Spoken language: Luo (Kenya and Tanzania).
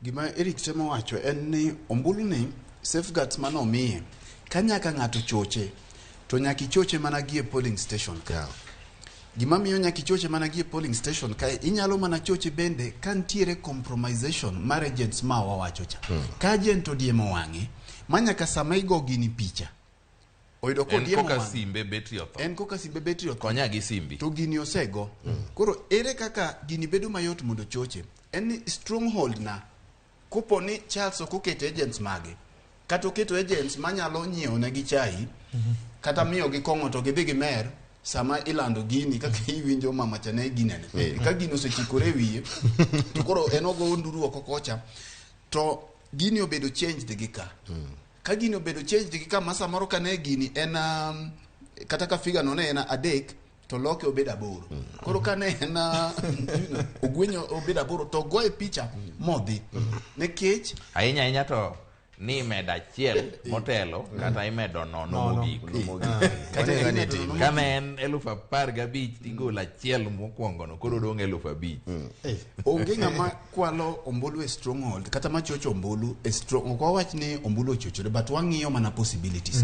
Gima Eric temo wacho en ni ombulu ni safeguards mane omiye ka nyaka ng'ato choche to nyaka ichoche mana gi e polling station ka. Gima miyo nyaka ichoche mana gi e polling station kae inyalo mana choche bende ka nitiere compromisation mar agents ma wawacho cha. Ka agent odiemo wang'e ma nyaka sama igo gini picha oyudo En kodiemo koka wang'e simbe betri otho. en koka simbe betri otho Konya gi simbi. to gini osego koro ere kaka gini bedo mayot mondo choche en ni stronghold na kopo ni Charles ok oketo agents mage kata oketo agents manyalo nyiewo negi chai kata miyogi kong'o to gidhi gimer sama ilando gini kaka iwinjo mama cha ne ginene ka gini osechikore e wiye to koro en ogo nduru oko kocha to gini obedo changed gi ka ka gini obedo changed gi ka ma samoro ka ne gini en kata ka figure no ne en 3 to loke obed 8 koro ka ne en ogwenyo obed 8 to goye picha modhi nikech Ahinya ahinya to ni imedo 1 motelo kata imedo 0 Nono. mogik. Kata Onego imedo ni nono Ka ne en 15,000 tigolo 1 mokwongo no koro odong' 5,000. Onge ng'ama kwalo ombulu e stronghold kata machocho ombulu e strong ok wawach ni ombulu ochochore but wang'iyo mana possibilities.